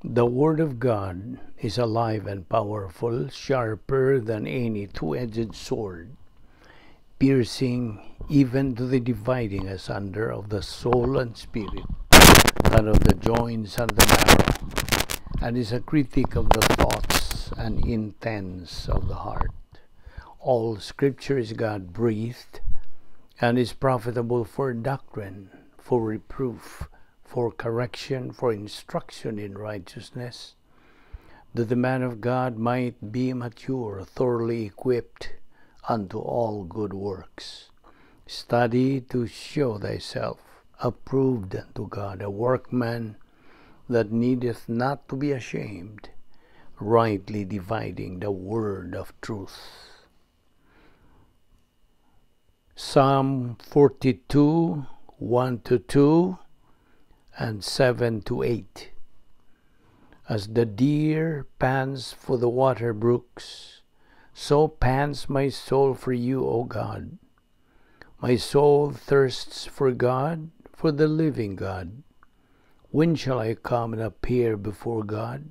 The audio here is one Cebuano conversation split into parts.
The Word of God is alive and powerful, sharper than any two-edged sword, piercing even to the dividing asunder of the soul and spirit, and of the joints and the marrow, and is a critic of the thoughts and intents of the heart. All Scripture is God-breathed, and is profitable for doctrine, for reproof, for correction, for instruction in righteousness, that the man of God might be mature, thoroughly equipped unto all good works. Study to show thyself approved unto God, a workman that needeth not to be ashamed, rightly dividing the word of truth. Psalm 42, 1-2, and 7-8. As the deer pants for the water brooks, so pants my soul for you, O God. My soul thirsts for God, for the living God. When shall I come and appear before God?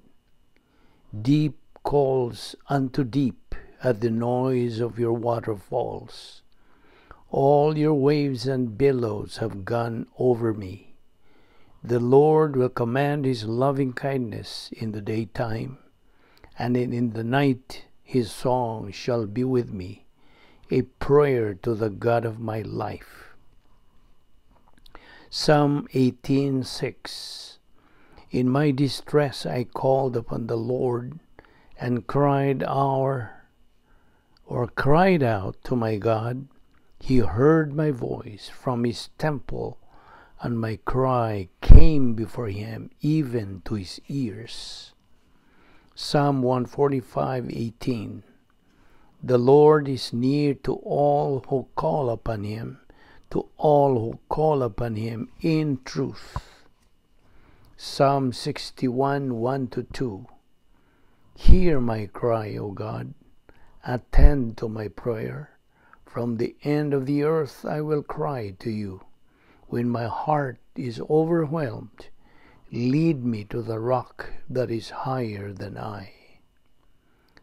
Deep calls unto deep at the noise of your waterfalls. All your waves and billows have gone over me. The Lord will command his loving kindness in the daytime, and in the night his song shall be with me, a prayer to the God of my life. Psalm 18:6. In my distress I called upon the Lord and cried out to my God. He heard my voice from his temple, and my cry came before him, even to his ears. Psalm 145:18. The Lord is near to all who call upon him, to all who call upon him in truth. Psalm 61:1-2. Hear my cry, O God. Attend to my prayer. From the end of the earth I will cry to you. When my heart is overwhelmed, lead me to the rock that is higher than I.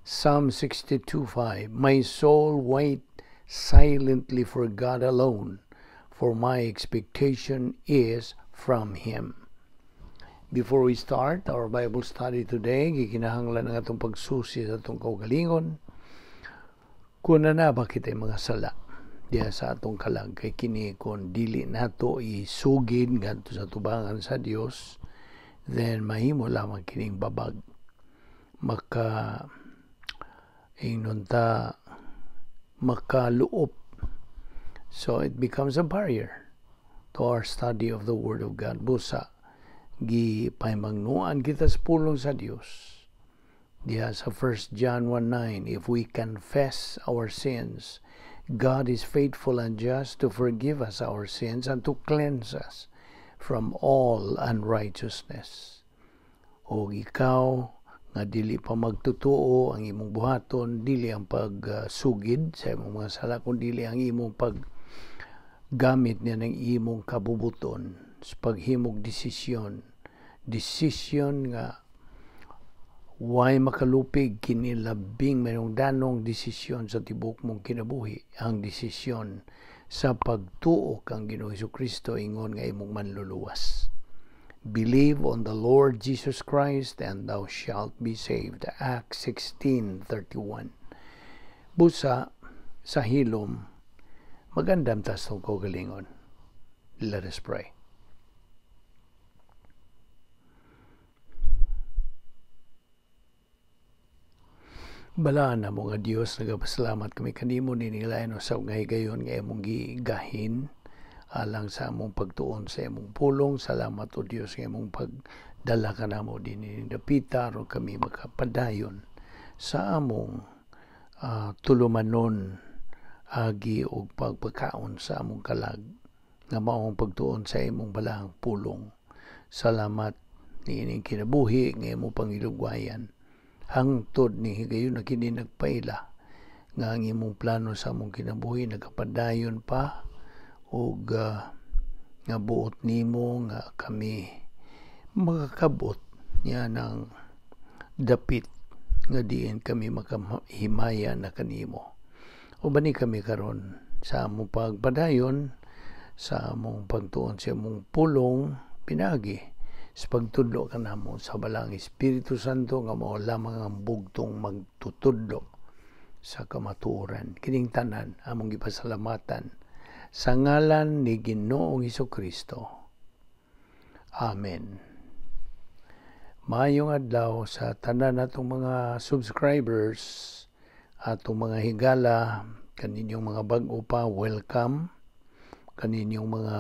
Psalm 62:5. My soul wait silently for God alone, for my expectation is from Him. Before we start our Bible study today, gikinahanglan ang atong pagsusi sa atong kaugalingon. Kung na ba kita'y mga sala diha sa atong kalag, kay kini kung dili nato isugid ngadto sa tubangan sa Dios, then mahimo lamang kining babag. Maka ingnon ta makaluop. So it becomes a barrier to our study of the Word of God. Busa gipahimangnoan kita sa pulong sa Dios. Diha sa 1 John 1:9, if we confess our sins, God is faithful and just to forgive us our sins and to cleanse us from all unrighteousness. O ikaw nga dili pa magtutuo ang imong buhaton, dili ang pagsugid sa imong mga sala, kun dili ang imong paggamit niya ng imong kabubuton sa paghimog desisyon. Desisyon nga way makalupig kini labing mayroong danong desisyon sa tibok mong kinabuhi, ang desisyon sa pagtuo kang Ginoong Hesukristo ingon nga imong manluluwas. Believe on the Lord Jesus Christ and thou shalt be saved. Acts 16:31. Busa sa hilom, magandam tas tong kaugalingon. Let us pray. Balaan na mo nga Dios, nagapasalamat kami kanimo ninilayan usab nga higayon nga imong gigahin alang sa among pagtuon sa imong pulong. Salamat o Dios nga imong pagdala kanamo dinhi dapita aron kami makapadayon sa among tulumanon agi og pagpakaon sa among kalag nga maong pagtuon sa imong balaang pulong. Salamat niining kinabuhi nga imong pangilugwayan. Hangtod ni higayon na kini nagpaila nga ang imong plano sa among kinabuhi nagapadayon pa ug nga buot nimo nga kami makakabot Niya ng dapit nga diin kami makahimaya na kanimo. Ubani kami karon sa among pagpadayon, sa among pagtuon sa among pulong, pinagi sa pagtudlo kanamo sa Balaang Espiritu Santo nga mao lamang ang bugtong magtutudlo sa kamatuoran. Kining tanan among gipasalamatan sa ngalan ni Ginoong Kristo. Amen. Maayong adlaw sa tanan natong mga subscribers, atong mga higala, kaninyong mga bag-o pa, welcome. Kaninyong mga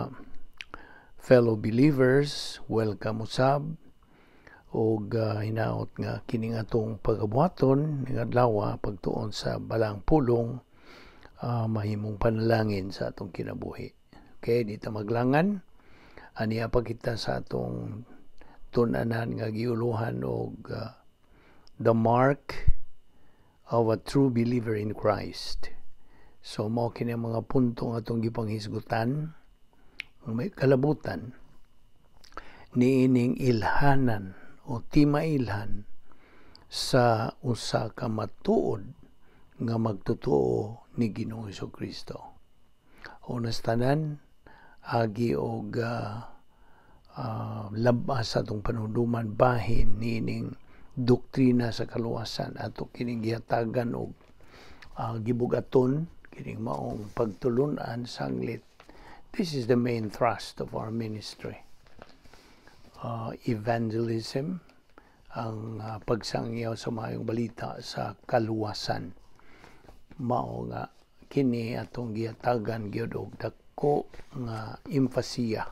fellow believers, welcome usab. Og hinaot nga kining atong pagabuhaton ning adlaw, pagtuon sa Balaang Pulong, mahimong panalangin sa atong kinabuhi. Okay, di ta maglangan. Aniya pa kita sa atong tun-anan nga giuluhan og "The Mark of a True Believer in Christ." So mao kini ang mga punto nga atong gipanghisgutan may kalabutan niining ilhanan o timailhan sa usa ka matuod nga magtotoo ni Ginoong Kristo. Una sa tanan, agi og labas sa atong panunduman bahin niining doktrina sa kaluwasan, ato kining gihatagan og gibugaton kining maong pagtulunan sanglit this is the main thrust of our ministry, evangelism, ang pagsangyaw sa maayong balita sa kaluwasan. Mao nga kini atong gihatagan gyud og dako nga empasiya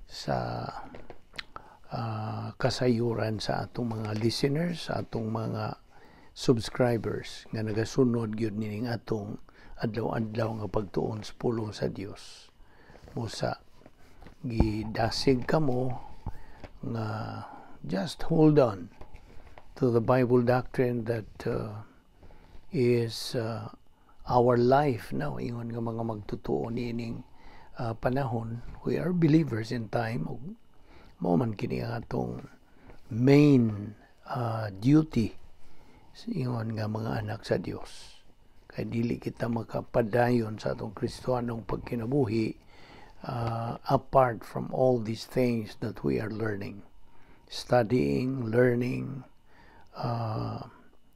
sa kasayuran sa atong mga listeners, sa atong mga subscribers nga nagasunod gyud nining atong adlaw-adlaw nga pagtuon sa pulong sa Dios. Busa gidasig kamo nga just hold on to the Bible doctrine that is our life now. Ingon nga mga magtotoo niining panahon, we are believers in time ug mao man kini ang atong main duty ingon nga mga anak sa Dios, kay dili kita makapadayon sa atong Kristohanong pagkinabuhi apart from all these things that we are learning, studying, learning,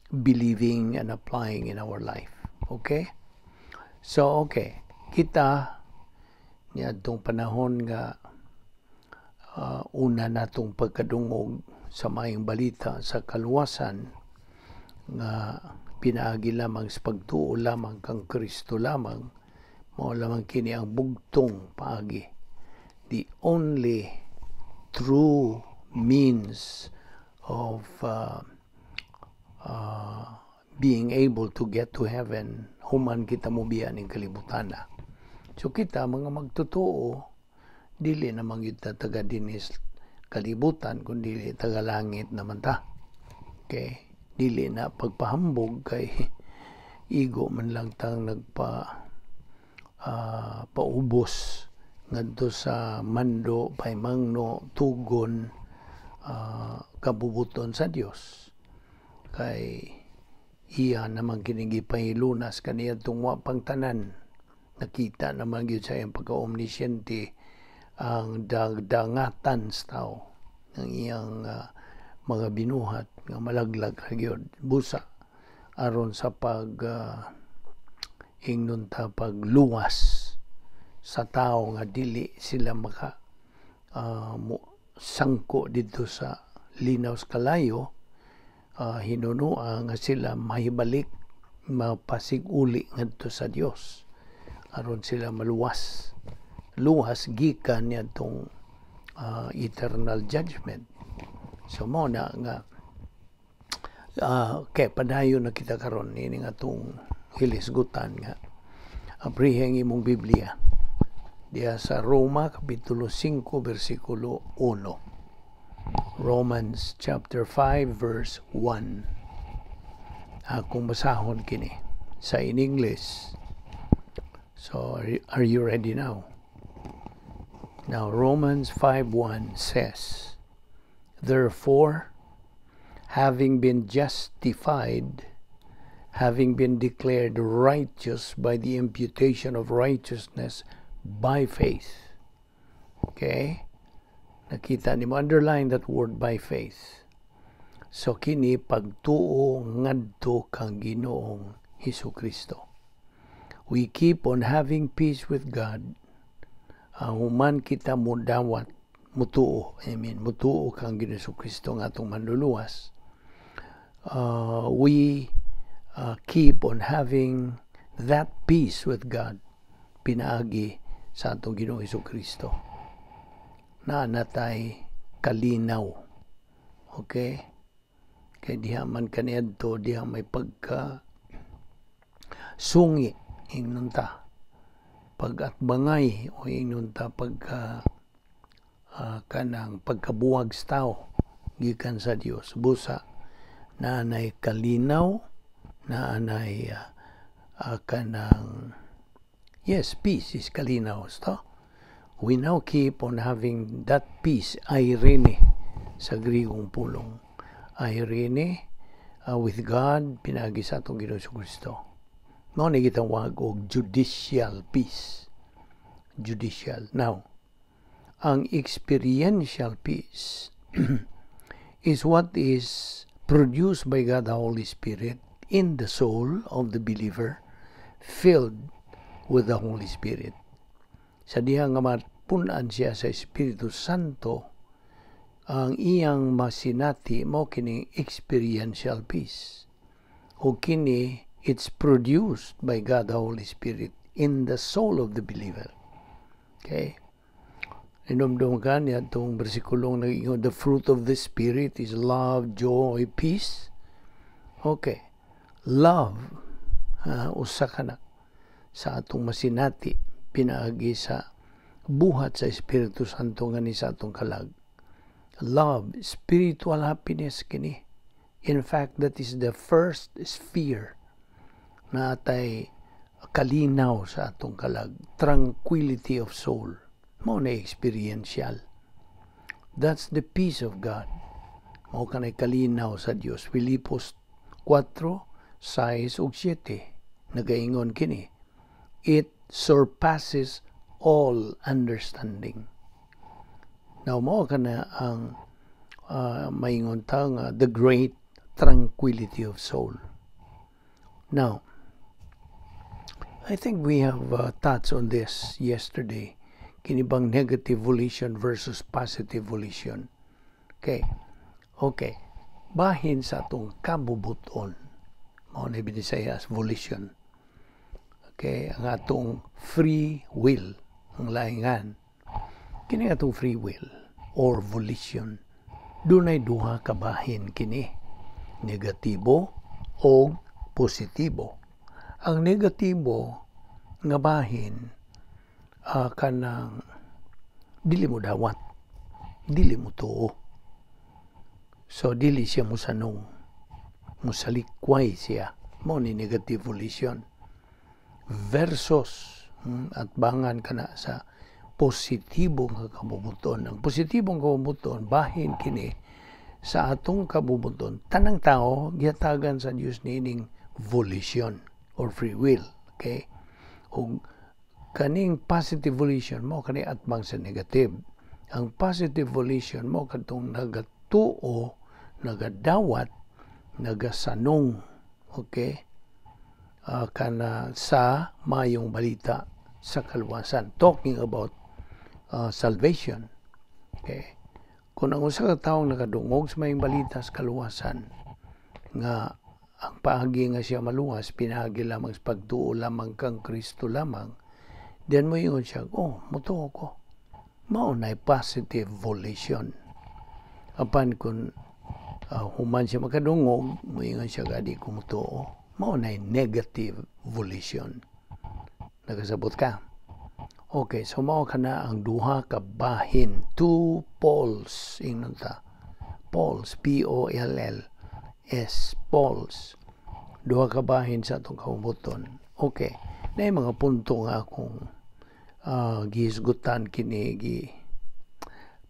believing and applying in our life. Okay? So, okay. Kita, niadtong panahon nga una natong pagkadungog sa maayong balita sa kaluwasan nga pinaagi lamang sa pagtuo lamang kang Kristo lamang, mao lamang kini ang bugtong paagi, the only true means of being able to get to heaven human kita mobiya ning kalibutan. So kita mga magtotoo, dili naman gyud ta taga dinhi sa kalibutan kundi taga langit naman ta. Okay? Dili na pagpahambog kay igo man lang tang nagpa paubos ngadto sa mando, pahimangno, tugon, kabubuton sa Dios, kay iya naman kining gipahilunas kaniadtong wa pang tanan. Nakita naman gyud sa iyang pagka-omnisciente ang dagdangatan sa tao ng iyang mga binuhat nga malaglag ra gyud. Busa aron sa pag ingnon ta pagluwas sa tao nga dili sila maka mo, sangko didto sa linaw sa kalayo, hinunua nga sila mahibalik, mapasig-uli ngadto sa Dios aron sila maluwas, luwas gikan niadtong eternal judgment. So mo na nga kay padayon na kita karon nining atong hilisgutan nga abrihe ang imong Biblia diya sa Roma kapitulo 5 bersikulo 1. Romans chapter 5 verse 1. Akong basahon kini sa in English. So are you ready now? Now, Romans 5:1 says, Therefore, having been justified, having been declared righteous by the imputation of righteousness by faith. Okay? Nakita nimo, underline that word "by faith." So kini pagtuo ngadto kang Ginoong Hesus Kristo. We keep on having peace with God human kita mudawat, mutuo, I mean, mutuo kang Ginoong Kristo nga atong Manluluwas. We keep on having that peace with God pinaagi sa atong Ginoong Hesus Kristo. Naa na tay kalinaw. Okay? Kay diha man kaniadto, diha may pagka sungi ingnon ta, pag-atbangay o ingnon ta pagka kanang pagkabuwag sa tao gikan sa Dios. Busa naanay kalinaw, naanay kanang, yes, peace is kalinaw sto. We now keep on having that peace, eirene sa Grigong pulong, eirene with God pinaagi sa atong Ginoong Kristo. Mao ni gitawag og judicial peace. Judicial. Now, ang experiential peace is what is produced by God the Holy Spirit in the soul of the believer filled with the Holy Spirit. Sa diha nga mapun-an siya sa Espiritu Santo, ang iyang masinati mao kini experiential peace. O kini, it's produced by God the Holy Spirit in the soul of the believer. Okay? Hinumdum ka niya itong bersikulong nag, "The fruit of the Spirit is love, joy, peace." Okay. Love, usa ka na sa atong masinati pinaagi sa buhat sa Espiritu Santo nga ni sa atong kalag. Love, spiritual happiness kini. In fact, that is the first sphere na atay kalinaw sa atong kalag, tranquility of soul. Mao na experiential. That's the peace of God. Mao kanay kalinaw sa Dios. Filipos 4, 6 ug 7 nagaingon kini. It surpasses all understanding. Now, mao kana ang maingon ta nga the great tranquility of soul. Now, I think we have touched on this yesterday. Kini bang negative volition versus positive volition. Okay. Okay. Bahin sa atong kabubuton. Mao na binisayas volition. Okay, ang atong free will, ang laingan. Kini atong free will or volition. Dunay duha ka bahin kini. Negatibo o positibo. Ang negatibo nga bahin, kanang dili mo dawat, dili mo tuo. So dili siya musanong, musalikway siya. Mao ni negative volition. Versus at bangan kana sa positibo nga kabubuton. Ang positibong kabubuton, bahin kini sa atong kabubuton. Tanang tao gihatagan sa Dios niining volition or free will. Okay? Ug kaning positive volition mao kani atbang sa negative. Ang positive volition mao kadtong nagatuo, nagadawat, nagasanong, okay? Kana sa mayong balita sa kaluwasan. Talking about salvation. Okay? Kung ang usa ka tawo nakadungog sa mayong balita sa kaluwasan, nga ang paagi nga siya maluwas pinaagi lamang sa pagtuo lamang kang Kristo lamang, then moingon siya, "Oh, mutuo ko." Mao na positive volition. Apan kung human siya makadungog, moingon siya, "Di ko mutuo," mao na negative volition. Nakasabot ka? Okay, so mao kana ang duha ka bahin, two poles ingnon ta. Poles, P O L L S, poles. Duha ka bahin sa atong kabubuton. Okay. Na mga punto nga akong gihisgutan kini gi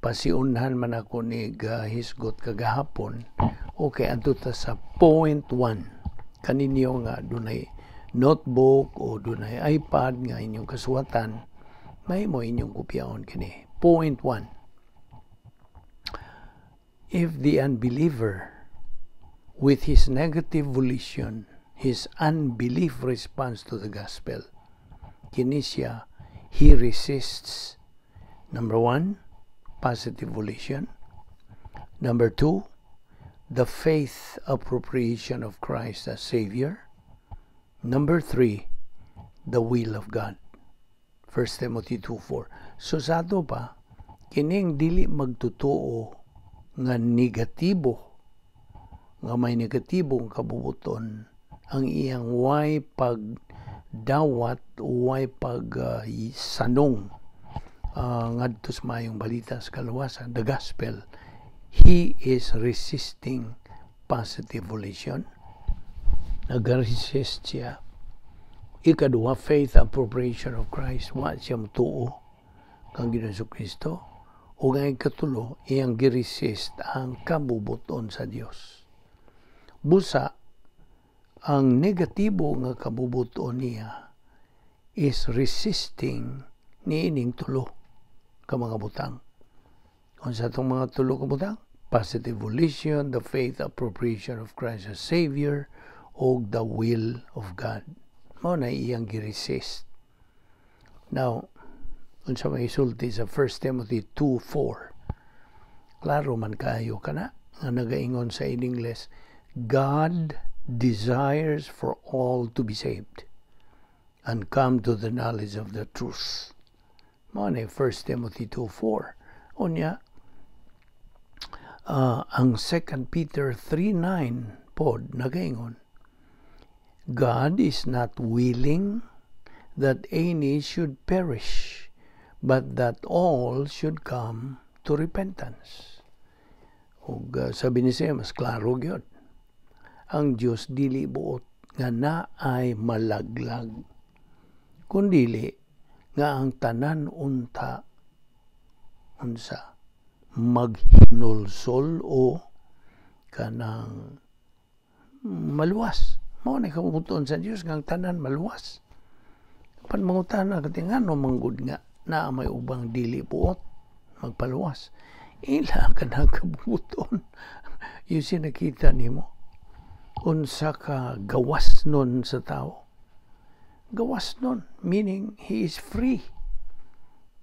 Pasiunhan man ako ni hisgot kagahapon. Okay, adto ta sa point 1. Kaninyo nga dunay notebook o dunay iPad nga inyong kasuwatan, may mo inyong kopyaon kini. Point 1. If the unbeliever, with his negative volition, his unbelief response to the gospel, kini siya, he resists, number one, positive volition. Number two, the faith appropriation of Christ as Savior. Number three, the will of God. 1 Timothy 2:4. So sa ato pa, kining dili magtotoo nga negatibo, nga may negatibong kabubuton, ang iyang way pagdawat, way pag sanong ngadto sa maayong balita sa kaluwasan, the gospel, he is resisting positive volition. Nag-resist siya. Ikaduha, faith appropriation of Christ. Wa siya mutuo kang Ginoong Kristo. O ang ikatulo, iyang giresist ang kabubuton sa Dios. Busa, ang negatibo nga kabubuton niya is resisting niining tulo ka mga butang. Unsa atong mga tulo ka butang? Positive volition, the faith appropriation of Christ as Savior, o the will of God. Mao na iyang giresist. Now, unsa may sulti sa 1 Timothy 2:4? Klaro man kayo kana nga nagaingon sa in English, "God desires for all to be saved and come to the knowledge of the truth." Mao na 1 Timothy 2:4. Unya, ang 2 Peter 3:9 pod nagaingon, "God is not willing that any should perish, but that all should come to repentance." Ug sabi ni siya, mas klaro gyud. Ang Dios dili buot nga naay malaglag, kundili nga ang tanan unta unsa maghinulsol o kanang maluwas. Mao na kabubuton sa Dios nga ang tanan maluwas. Pan mangutana ka, ngano manggod nga naa may ubang dili buot magpaluwas? Ila ka na kabubuton. You see, nakita nimo unsa ka gawas nun sa tao. Gawas nun, meaning he is free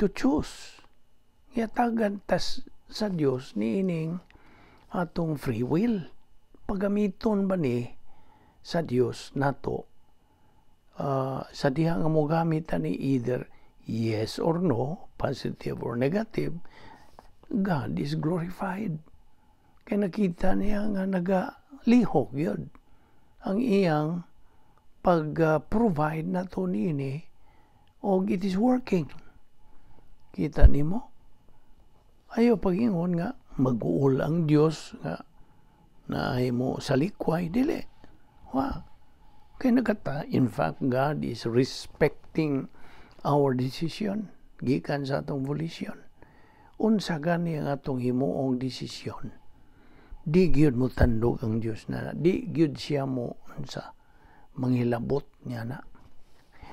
to choose. Yatagan tas sa Dios niining atong free will. Pagamiton ba ni sa Dios nato sa diha nga mogamit ani either yes or no, positive or negative, God is glorified. Kay nakita niya nga nagalihok yun ang iyang pag-provide na to niini og it is working. Kita nimo? Ayo pagingon nga mag-uol ang Dios nga naay mo salikway, dili. Wa. Kay nagata, in fact, God is respecting our decision gikan sa atong volition. Unsa gani ang atong himuong desisyon? Di gyud mo tandog ang Dios na di gyud siya mo unsa manghilabot niya na.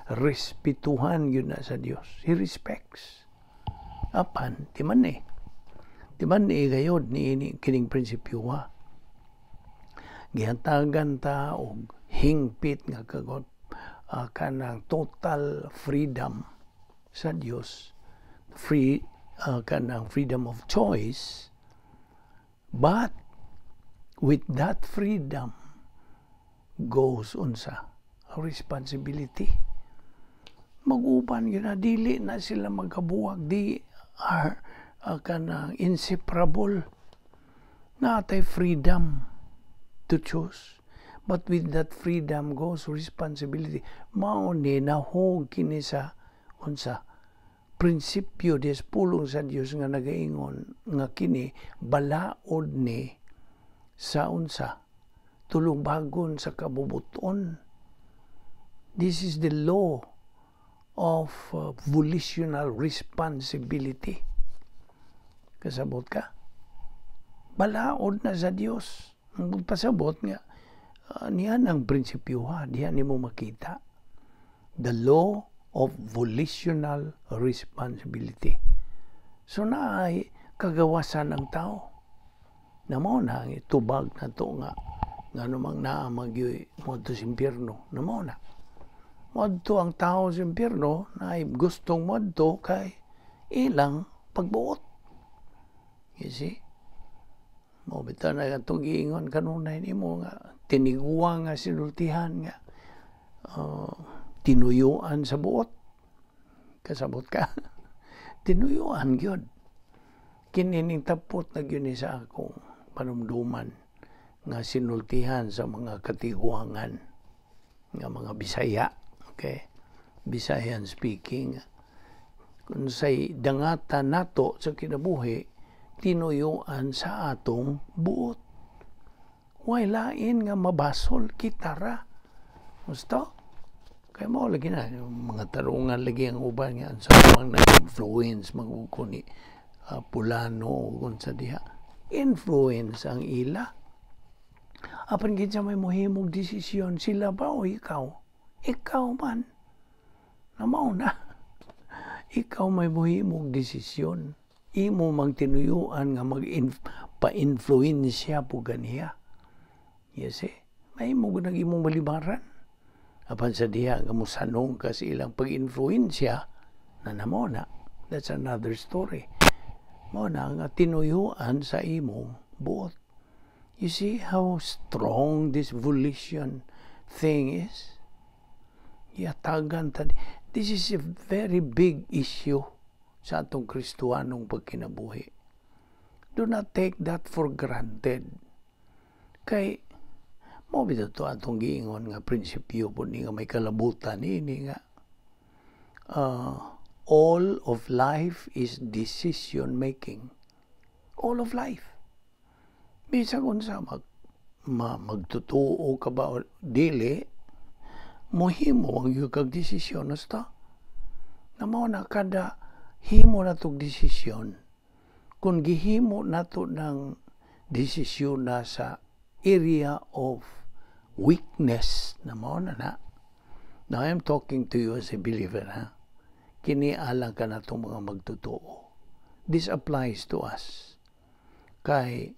Respetuhan gyud na sa Dios. He respects. Apan, di man eh. Di man eh gayod ni ini kining prinsipyo ha. Gihatagan ta og hingpit nga kagot kanang total freedom sa Dios. Free kanang freedom of choice. But with that freedom goes unsa responsibility. Mag-uban gyud na, dili na sila magkabuwag, di are kanang inseparable. Natay freedom to choose, but with that freedom goes responsibility. Mao ni nahog kini sa unsa prinsipyo des pulong sa Dios nga nagaingon nga kini balaod ni sa unsa tulubagon sa kabubuton. This is the law of volitional responsibility. Kasabot ka? Balaod na sa Dios. Ang pasabot nga niyan ang prinsipyo ha, diyan nimo makita. The law of volitional responsibility. So naay kagawasan ang tao. Na mao na ang itubag na to nga ngano mang naa magyuy moadto sa impyerno, na mao na. Moadto ang tao sa impyerno na gustong moadto kay ilang pagbuot. You see? Mao bitaw na atong giingon kanunay nimo nga tiniguang nga sinultihan nga tinuyuan sa buot. Kasabot ka? Tinuyuan gyud. Kini ning tapot na gyud ni sa akong panumduman nga sinultihan sa mga katiguangan nga mga Bisaya. Okay? Bisayan speaking. Kung say dangatan nato sa kinabuhi, tinuyuan sa atong buot. Way lain nga mabasol, kita ra. Gusto? Kaya mo lagi na, yung mga tarungan lagi ang uban nga sa mga na-influence magukuni pulano o kung sa diha. Influence ang ila. Apan kinsa may mohimog desisyon, sila ba o ikaw? Ikaw man. Na mao na. Ikaw may mohimog desisyon. Imo mang tinuyuan nga mag pa-influensya po ganiya. You see? May mo nag imong balibaran. Apan sa diha nga mosanong ka sa ilang pag-influensya, na namo na. That's another story. Mao na nga tinuyuan sa imong buot. You see how strong this volition thing is? Yatagan ta. This is a very big issue sa atong Kristuhanong pagkinabuhi. Do not take that for granted. Kay mao bitaw to atong giingon nga prinsipyo po ni nga may kalabutan ini nga all of life is decision making. All of life. Bisag unsa magtutuo ka ba o dili, mohimo ang iyong kag desisyon basta. Na mao na kada himo natog desisyon, kung gihimo nato ng desisyon na sa area of weakness, na mao na na. Now, I'm talking to you as a believer, ha? Kini alang ka na itong mga magtotoo. This applies to us. Kay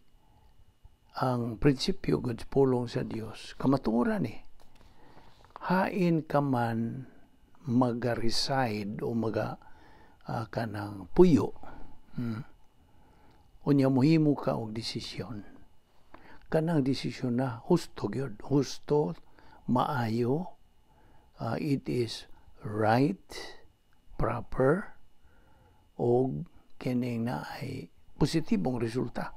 ang prinsipyo God's pulong sa Dios, kamatuoran eh. Hain ka man maga-reside o maga kanang puyo. Unya mohimo ka og desisyon. Kanang desisyon na husto gyud, husto, maayo, it is right, proper, og kining na ay positibong resulta.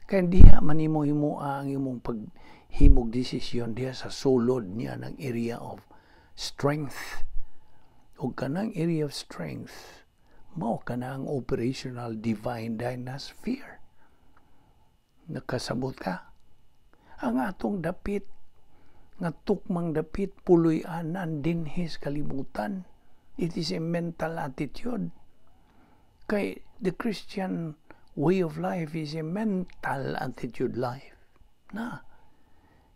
Kaya diha man nimo himoa ang imong paghimog desisyon diha sa sulod niya ng area of strength. Ug kanang area of strength, mao kana ang operational divine dynasphere. Nakasabot ka? Ang atong dapit nga tukmang dapit puloy-anan dinhi sa kalibutan. It is a mental attitude. Kay the Christian way of life is a mental attitude life. Na,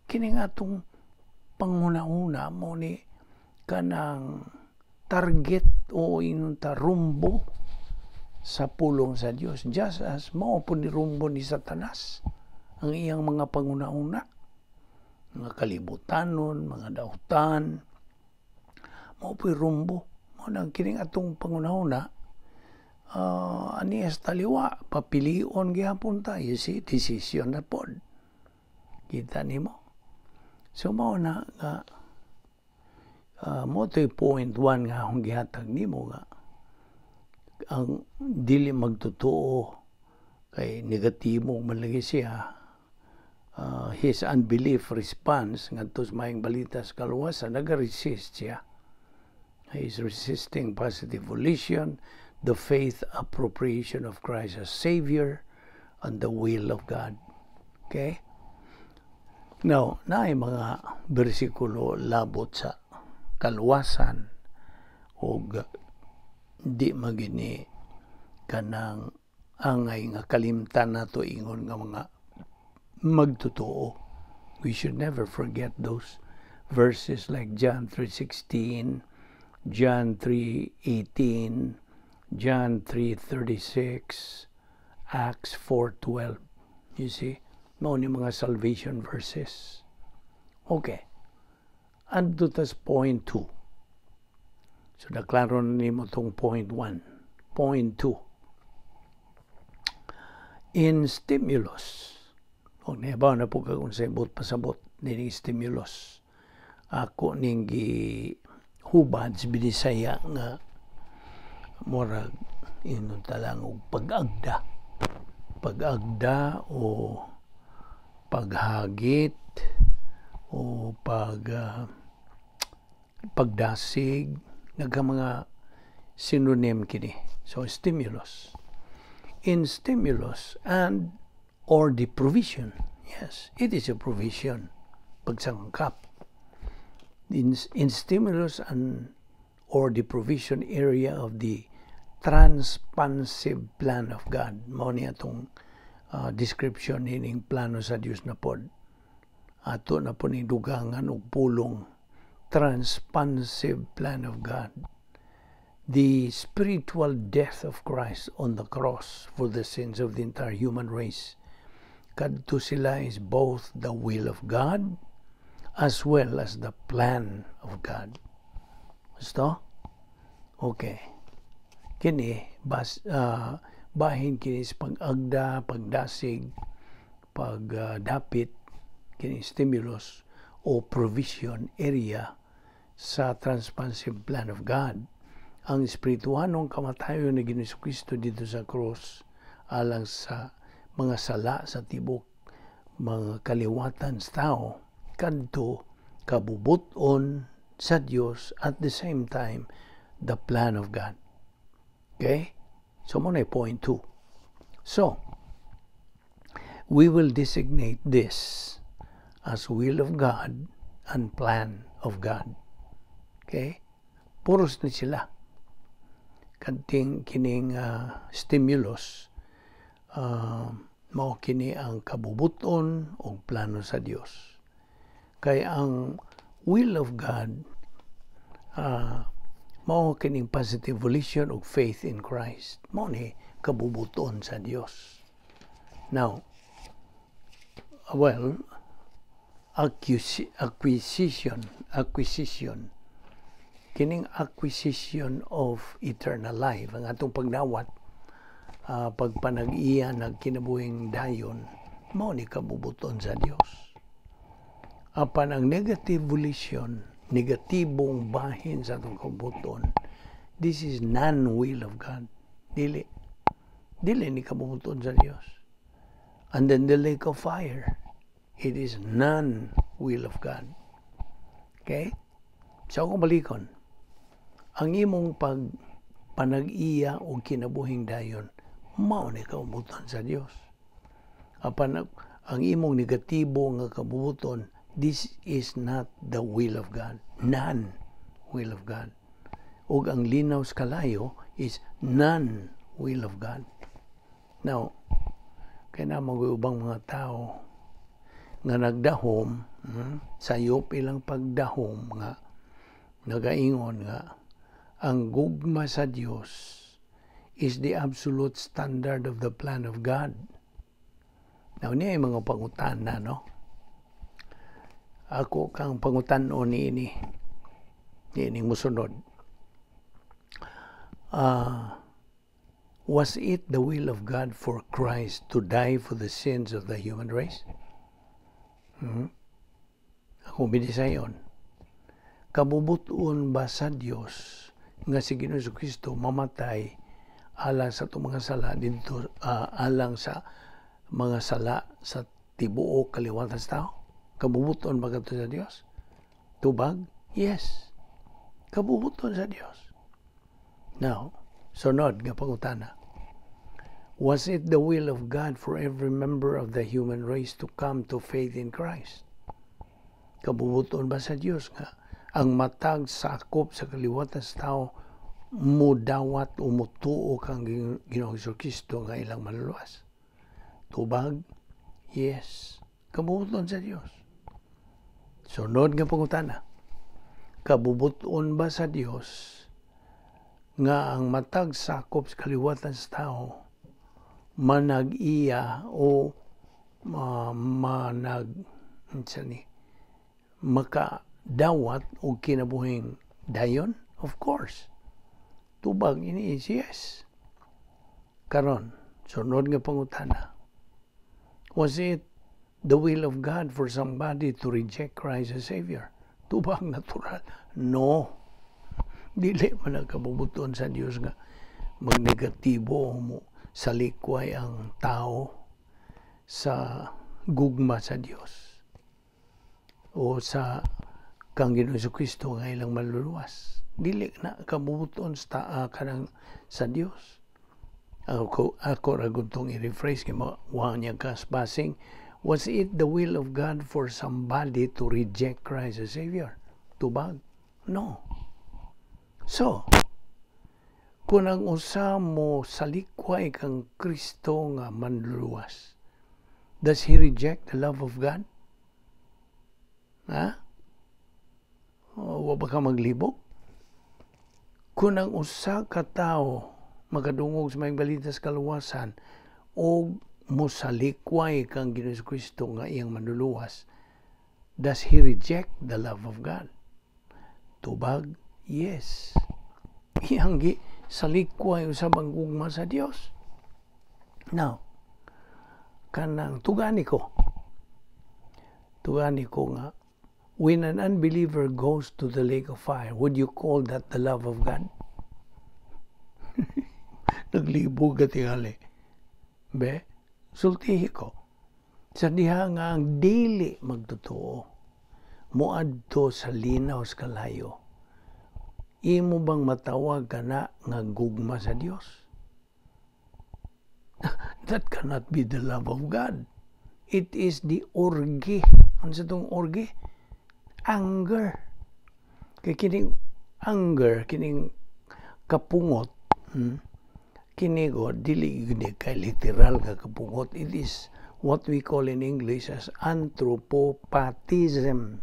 kini nga atong panguna-una mo ni kanang target o inunta rumbo sa pulong sa Dios, just as mao po ni rumbo ni Satanas ang iyang mga panguna-una, mga kalibutanon, mga dautan, mao po'y rumbo. Mao nang kining atong panguna-una ani taliwa papilion gihapon ta. You see, decision na pod kita nimo. So mao na nga mo to'y point one nga akong gihatag nimo nga ang dili magtotoo kay negatibo man lagi siya. His unbelief response ngadto sa maayong balita sa kaluwasan, naga-resist siya. He is resisting positive volition, the faith appropriation of Christ as Savior, and the will of God. Okay? Now, naay mga bersikulo labot sa kaluwasan og di magini kanang Angay nga kalimtan nato ingon nga mga magtotoo. We should never forget those verses like John 3:16, John 3:18, John 3:36, Acts 4:12. You see, mao ni mga salvation verses. Okay. Adto tas point 2. So naklaro na nimo tong point 1. Point 2. In stimulus. O nahibaw na po kag unsay buot pasabot nining stimulus. Ako ning gihubad sa Binisaya nga murag ingon ta lang og pag-agda. Pag-agda o paghagit o pagdasig, nagka mga synonym kini. So stimulus. In stimulus and or the provision. Yes, it is a provision. Pagsangkap. In stimulus and or the provision area of the transpansive plan of God. Mao ni atong description hining plano sa Dios na pod. Ato na po ni dugangan og pulong transpansive plan of God. The spiritual death of Christ on the cross for the sins of the entire human race. Kadto sila is both the will of God as well as the plan of God. Gusto? Okay. Kini, bahin kini sa pag-agda, pagdasig, pagdapit, kini stimulus o provision area sa transpansive plan of God. Ang espirituhanong kamatayon ni Ginoong Kristo dito sa cross alang sa mga sala sa tibok mga kaliwatan sa tao kadto kabubuton sa Dios, at the same time the plan of God. Okay? So mo na point 2. So we will designate this as will of God and plan of God. Okay? Puros ni sila. Kanting kining stimulus, mao kini ang kabubuton o plano sa Dios. Kay ang will of God, mao kining positive volition og faith in Christ. Mao ni kabubuton sa Dios. Now, well, acquisition, kining acquisition of eternal life, ang atong pagdawat, pagpanag-iya nagkinabuhing dayon, mao ni kabubuton sa Dios. Apan ang negative volition, negatibong bahin sa atong kabubuton, this is non-will of God. Dili ni kabubuton sa Dios. And then the lake of fire, it is non-will of God. Okay? So kung balikon, ang imong pag panag-iya o kinabuhing dayon, mao ni kabubuton sa Dios. Apan ang imong negatibo nga kabubuton, this is not the will of God. Non will of God. Ug ang linaw sa kalayo is non will of God. Now, kay na ubang mga tao nga nagdahom, sayop ilang pagdahom nga nagaingon nga ang gugma sa Dios is the absolute standard of the plan of God. Now, niya ay mga pangutana, no? Ako kang pangutan-on ni ini musunod. Was it the will of God for Christ to die for the sins of the human race? Ako binisayon. Kabubuton ba sa Dios nga si Ginoong Kristo mamatay alang sa itong mga sala dito, alang sa mga sala sa tibuok kaliwatan sa tao? Kabubuton ba kadto sa Dios? Tubag? Yes. Kabubuton sa Dios. Now, sunod nga pangutana. Was it the will of God for every member of the human race to come to faith in Christ? Kabubuton ba sa Dios nga ang matag sakop sa kaliwatan sa tao Mudawat o mutuo kang Ginoong Kristo nga ilang Manluluwas? Tubag, yes. Kabubuton sa Dios. Sunod nga pangutana. Kabubuton ba sa Dios nga ang matag sakop sa kaliwatan sa tao manag-iya o manag unsa ni makadawat og kinabuhing dayon? Of course. Tubag ini is yes. Karon, sunod nga pangutana. Was it the will of God for somebody to reject Christ as Savior? Tubag natural. No. Dili man ang kabubuton sa Dios nga magnegatibo mo salikway ang tao sa gugma sa Dios o sa kang Ginoong Kristo nga ilang Manluluwas. Dili na kabubuton sa taa kanang sa Dios. Ako ra gud tong i-rephrase kay mawa niya kas basing. Was it the will of God for somebody to reject Christ as Savior? Tubag? No. So, kung ang usa mo salikway kang Kristo nga Manluluwas, does he reject the love of God? Ha? O, wa ba ka maglibog? Kung ang usa ka tawo makadungog sa Maayong Balita sa kaluwasan o mosalikway kang Ginoong Kristo nga iyang Manluluwas, does he reject the love of God? Tubag, yes. Iyang gi salikway usab ang gugma sa Dios. Now, kanang tugani ko. Tugani ko nga when an unbeliever goes to the lake of fire, would you call that the love of God? Naglibog ka tingali. Be, sultihi ko. Sa diha nga ang dili magtotoo, moadto sa linaw sa kalayo, imo bang matawag ka na nga gugma sa Dios? That cannot be the love of God. It is the orge. Ano sa itong orge? Anger. Kay kining anger, kining kapungot, kini ko, dili gini kay literal nga kapungot. It is what we call in English as anthropopathism.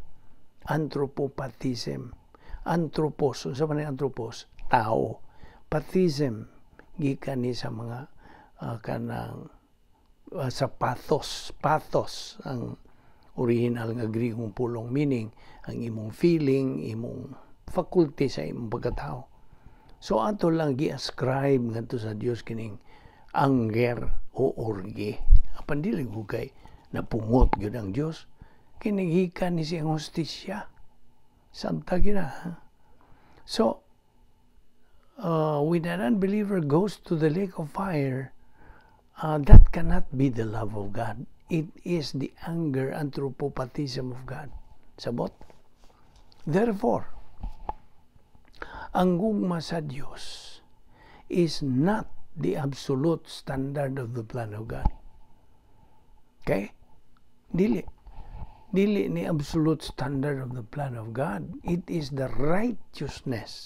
Anthropopathism. Anthropos. Unsa man anthropos? Tao. Pathism. Gikan ni sa mga kanang sa pathos. Pathos ang original nga Griegong pulong, meaning ang imong feeling, imong faculty sa imong pagkatao. So ato lang gi-ascribe ngadto sa Dios kining anger o orge. Apan dili ko kay napungot gyud ang Dios. Kini gikan ni siyang hustisya. Santa gina. So, when an unbeliever goes to the lake of fire, that cannot be the love of God. It is the anger, anthropopathism of God. Sabot? Therefore, ang gugma sa Dios is not the absolute standard of the plan of God. Okay? Dili. Dili ni absolute standard of the plan of God. It is the righteousness,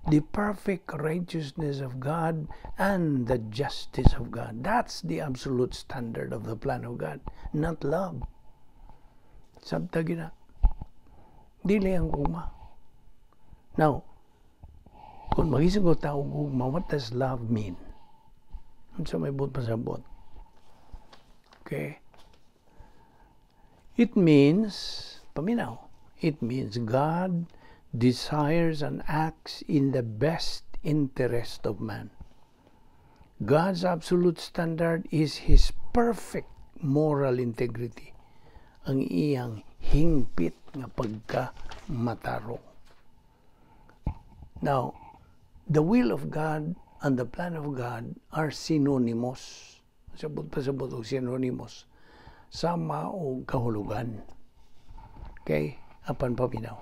the perfect righteousness of God and the justice of God. That's the absolute standard of the plan of God, not love. Sabta gina. Dili ang gugma. Now, kung magising ta og gugma, what does love mean? Unsa may buot pasabot? Okay? It means, paminaw, it means God desires and acts in the best interest of man. God's absolute standard is His perfect moral integrity. Ang iyang hingpit nga pagka matarong. Now, the will of God and the plan of God are synonymous. Sabot pasabot og synonymous. Sama og kahulugan. Okay? Apan paminaw.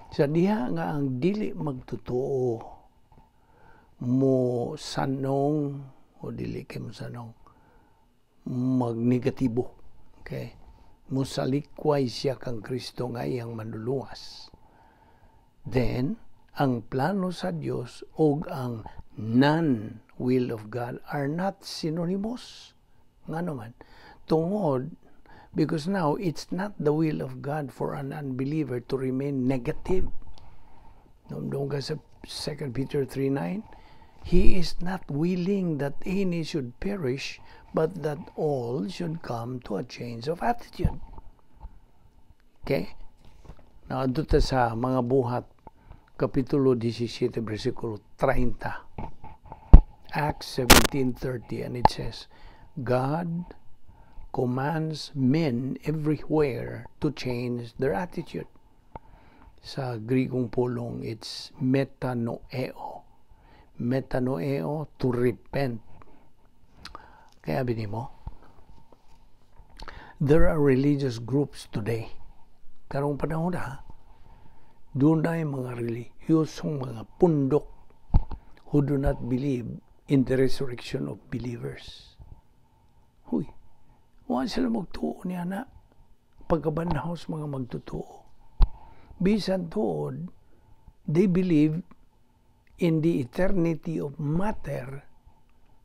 Sa diha nga ang dili magtotoo mo sanong o dili kay mo sanong magnegatibo. Okay? Musalikway siya kang Kristo nga iyang Manluluwas. Then, Ang plano sa Dios ug ang non-will of God are not synonymous. Ngano man? Tungod because now it's not the will of God for an unbeliever to remain negative. Doon ka sa 2 Peter 3:9, "He is not willing that any should perish, but that all should come to a change of attitude." Okay? Now, dito sa Mga Buhat, Kapitulo 17, versikulo 30. Acts 17:30, and it says, "God commands men everywhere to change their attitude." Sa Grikong pulong, it's metanoeo. Metanoeo, to repent. Kaya mo, there are religious groups today. Karong panahon na, dunay mga relihiyosong mga pundok who do not believe in the resurrection of believers. Huy, wa sila magtuo niya na pagkabanhaw sa mga magtotoo. Bisan tuod, they believe in the eternity of matter,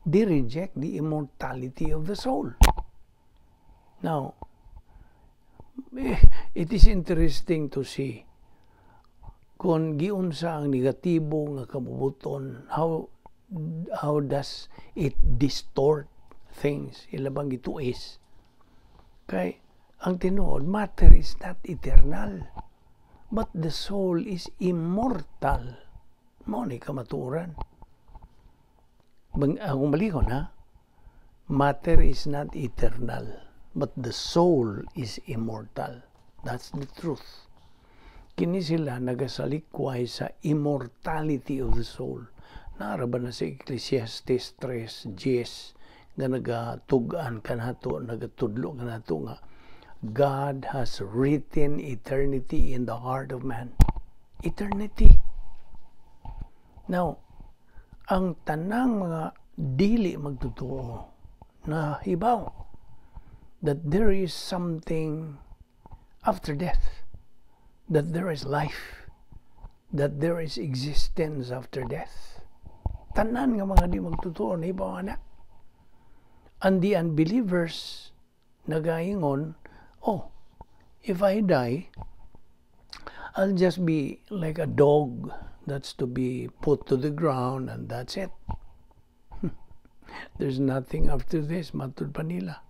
they reject the immortality of the soul. Now, it is interesting to see kung giunsa ang negatibo nga kabubuton, how does it distort things, ila bang gituis. Kay ang tinuod, matter is not eternal, but the soul is immortal. Mao ni kamatuoran. Bang, akong balikon ha, matter is not eternal, but the soul is immortal. That's the truth. Kini sila nagasalikway sa immortality of the soul. Naa ra ba na sa Ecclesiastes 3:10 nga nagatug-an kanato, nagatudlo kanato nga God has written eternity in the heart of man. Eternity. Now, ang tanang mga dili magtotoo na hibaw that there is something after death, that there is life, that there is existence after death. Tanan nga mga di magtotoo na hibaw na. And the unbelievers nagaingon, "Oh, if I die, I'll just be like a dog that's to be put to the ground and that's it. There's nothing after this," matud pa nila.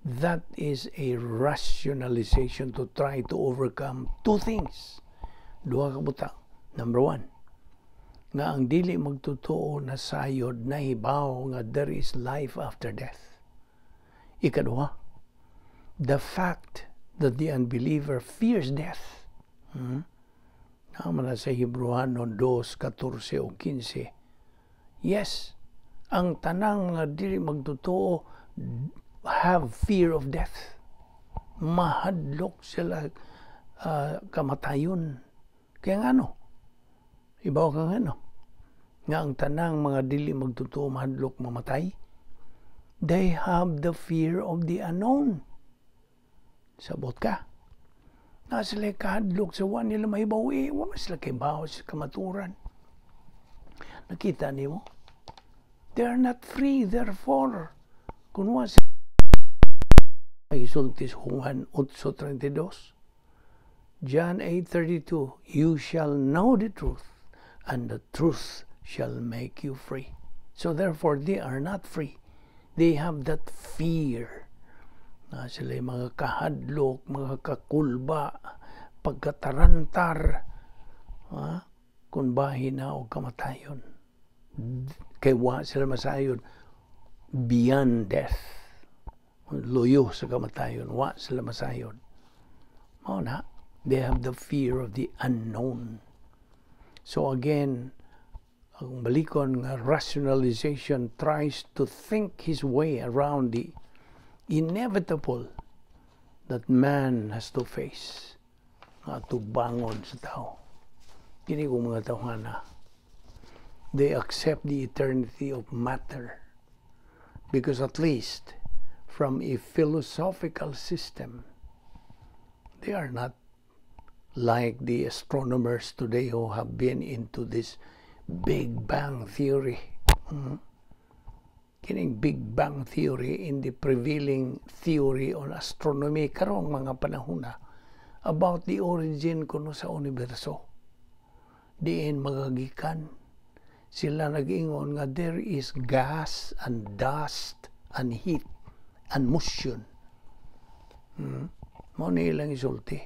That is a rationalization to try to overcome two things. Duha ka butang. Number one, nga ang dili magtotoo na sayod nahibaw nga there is life after death. Ikaduha, the fact that the unbeliever fears death. Naa man na sa Hebreohano 2, 14 o 15. Yes, ang tanang mga dili magtotoo have fear of death. Mahadlok sila kamatayon. Kaya nga ano? Ibaw kang ano? Nga ang tanang mga dili magtotoo mahadlok mamatay. They have the fear of the unknown. Sabot ka. Na sila kahadlok sa wa nila mahibaw eh. Wa man sila kahibaw sa kamaturan. Nakita nimo? They are not free, therefore. Kung wa sila isulti sa Juan 8:32, John 8:32, "You shall know the truth, and the truth shall make you free." So therefore, they are not free. They have that fear. Na sila mga kahadlok, mga kakulba, pagkatarantar, ha? Kung bahin na o kamatayon. Kay wa sila masayod beyond death. Luyo sa kamatayon, wa sila masayod. Mao na, they have the fear of the unknown. So again, ang balikon nga rationalization tries to think his way around the inevitable that man has to face nga tubangon sa tao. Kini kong mga tawhana, they accept the eternity of matter because at least from a philosophical system, they are not Like the astronomers today who have been into this Big Bang Theory. Kining Big Bang Theory in the prevailing theory on astronomy karong mga panahon na about the origin kuno sa universo. Diin magagikan sila, nag-ingon nga there is gas and dust and heat and motion. Mao ni ilang isulti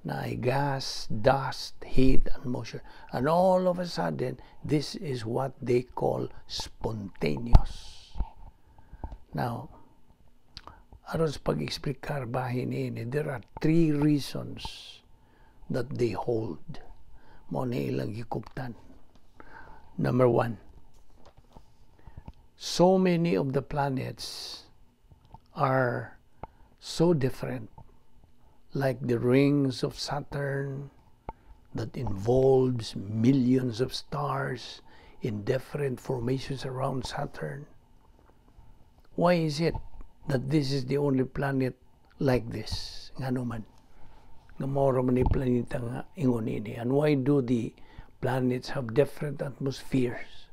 na ay gas, dust, heat, and motion. And all of a sudden, this is what they call spontaneous. Now, aron sa pag-eksplikar bahin ini, there are three reasons that they hold. Mao ni ilang gikuptan. Number one, so many of the planets are so different, like the rings of Saturn that involves millions of stars in different formations around Saturn. Why is it that this is the only planet like this? Ngano man nga mao man ni planeta nga ingon ini? And why do the planets have different atmospheres,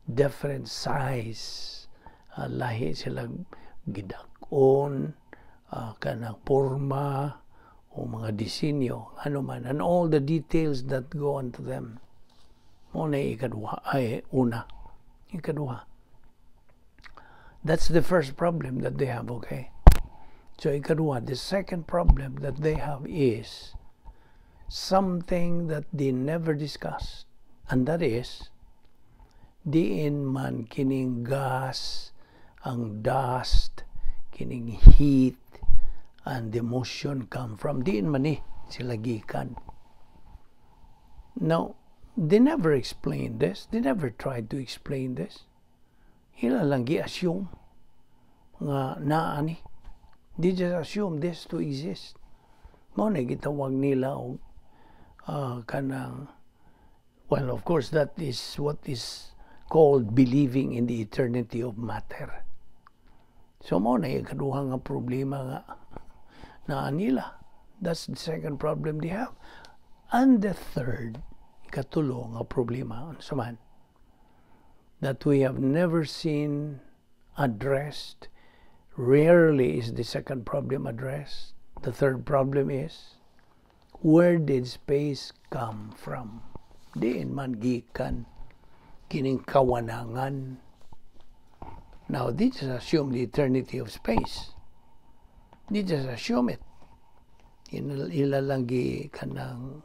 different size, lahi sila gidak-on, kanang porma o mga disenyo, ano man, and all the details that go onto them? Mao na ikaduha, ay una. Ikaduha. That's the first problem that they have, okay? So ikaduha, the second problem that they have is something that they never discussed. And that is, diin man kining gas, ang dust, kining heat, and the motion come from? Diin man ni sila gikan? Now, they never explained this. They never tried to explain this. Ila lang gi-assume nga naa ni. They just assume this to exist. Mao na gitawag nila og kanang, well, of course, that is what is called believing in the eternity of matter. So mao na ikaduha nga problema nga naa nila. That's the second problem they have. And the third, ikatulo nga problema, unsa man, that we have never seen addressed. Rarely is the second problem addressed. The third problem is, where did space come from? Diin man gikan kining kawanangan? Now, they just assume the eternity of space. They just assume it. Ila lang gi kanang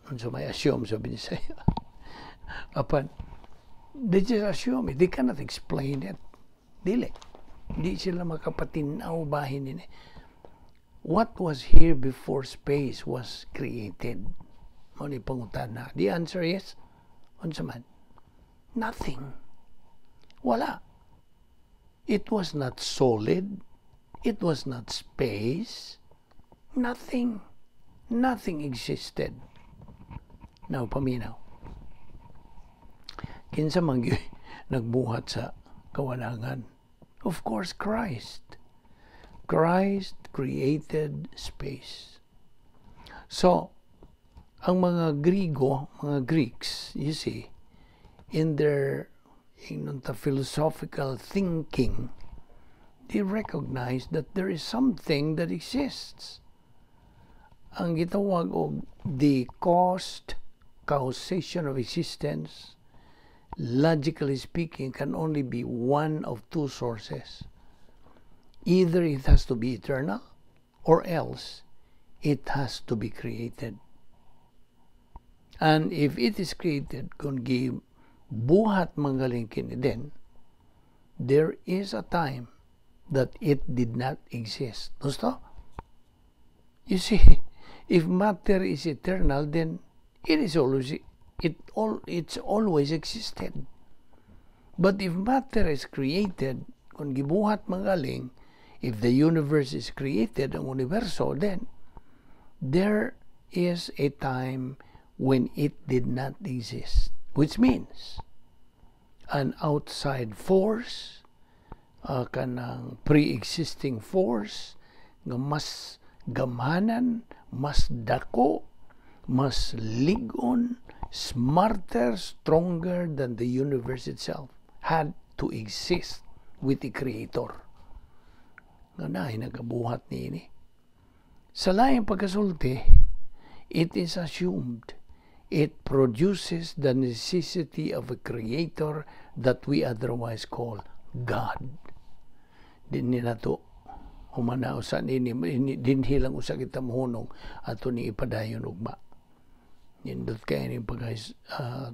unsa may assume sa Binisaya. Apan they just assume it. They cannot explain it. Dili. Di sila makapatinaw bahin ini. What was here before space was created? Mao ni pangutana. The answer is, unsa man? Nothing. Wala. It was not solid. It was not space. Nothing. Nothing existed. Now, paminaw. Kinsa man gyud nagbuhat sa kawanangan? Of course, Christ. Christ created space. So, ang mga Grigo, mga Greeks, you see, in their in the philosophical thinking, they recognize that there is something that exists. Ang gitawag og the cost causation of existence, logically speaking, can only be one of two sources. Either it has to be eternal or else it has to be created. And if it is created, kung gibuhat manggaling kini, then there is a time that it did not exist. Gusto? You see, if matter is eternal, then it's always existed. But if matter is created, kung gibuhat magaling, if the universe is created, ang universo, then there is a time when it did not exist, which means an outside force, kanang pre-existing force, nga mas gamhanan, mas dako, mas ligon, smarter, stronger than the universe itself had to exist with the creator. Nga naay nagabuhat niini. Sa laing pagkasulti, it is assumed it produces the necessity of a creator that we otherwise call God. Dinhi nato humana usa nini, dinhi lang usa kita mohunong, ato ni ipadayon ugma. Nindot kay ning pag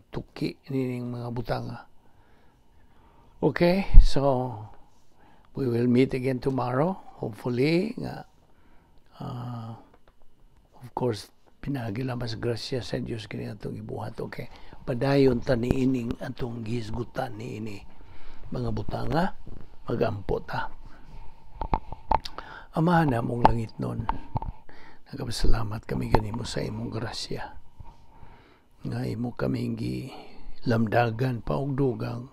tuki nining mga butanga. Okay, so we will meet again tomorrow. Hopefully nga of course pinaagi lamang sa grasya sa Dios kini atong ibuhat. Okay. Padayon ta niining atong gihisgutan niini mga butanga, magampo ta. Amahan namong langitnon, nagapasalamat kami kanimo sa imong grasya nga imo kami gilamdagan pa og dugang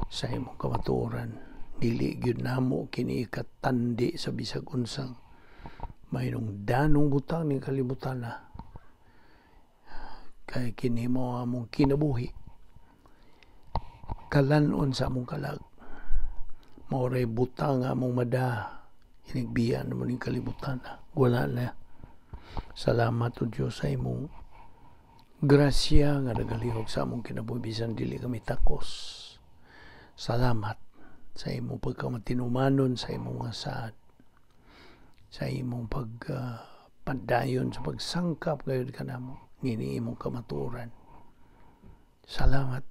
sa imong kamatuoran. Dili gyud namo kini ikatandi sa bisag unsang mahinungdanong butang ning kalibutan na, kay kini mo among kinabuhi, kalan-on sa among kalag, mao ray butang nga among mada inigbiya namo ning kalibutan na wala na. Salamat o Dios sa imong grasya nga nagalihok sa among kinabuhi bisan dili kami takos. Salamat sa imong pagkamatinumanon, sa imong mga saad, sa imong pagpadayon sa pagsangkap gayud kanamo ngini imong kamatuoran. Salamat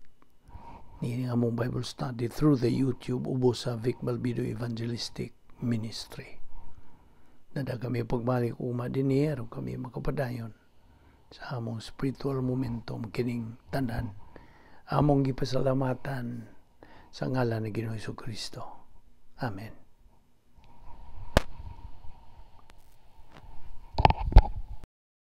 niini among Bible study through the YouTube ubos sa Vic Balbido Evangelistic Ministry. Nada kami pagbalik ugma dinhi aron kami makapadayon sa among spiritual momentum. Kining tanan among gipasalamatan sa ngalan ni Ginoong Kristo. Amen.